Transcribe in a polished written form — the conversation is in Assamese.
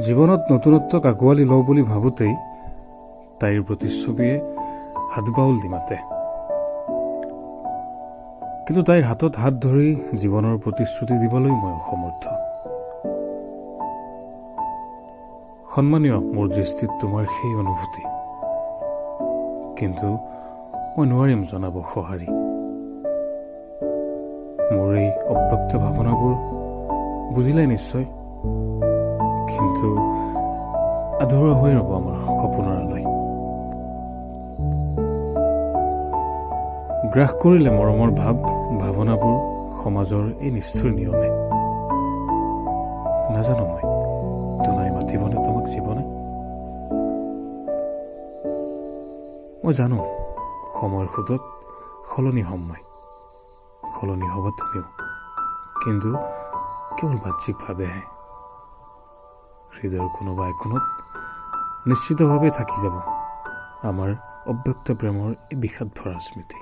জীৱনত নতুনত্বক আঁকোৱালি লওঁ বুলি ভাবোঁতেই তাইৰ প্ৰতিচ্ছবিয়ে হাত বাউল দি মাতে। কিন্তু তাইৰ হাতত হাত ধৰি জীৱনৰ প্ৰতিশ্ৰুতি দিবলৈ মই অসমৰ্থ। সন্মানীয় মোৰ দৃষ্টিত তোমাৰ সেই অনুভূতি, কিন্তু মই নোৱাৰিম জনাব সঁহাৰি। মোৰ এই অব্যক্ত ভাৱনাবোৰ বুজিলাই নিশ্চয়, কিন্তু আধৰুৱা হৈ ৰ'ব আমাৰ সপোনৰ আলৈ। গ্ৰাস কৰিলে মৰমৰ ভাৱ ভাৱনাবোৰ সমাজৰ এই নিষ্ঠুৰ নিয়মে। নাজানো মই দুনাই মাতিবনে তোমাক জীৱনে। মই জানো সময়ৰ সোঁতত সলনি হ'ম মই, সলনি হ'ব তুমিও, কিন্তু কেৱল বাহ্যিকভাৱেহে। হৃদয়ৰ কোনোবা একোণত নিশ্চিতভাৱে থাকি যাব আমাৰ অব্যক্ত প্ৰেমৰ এই বিষাদ ভৰা স্মৃতি।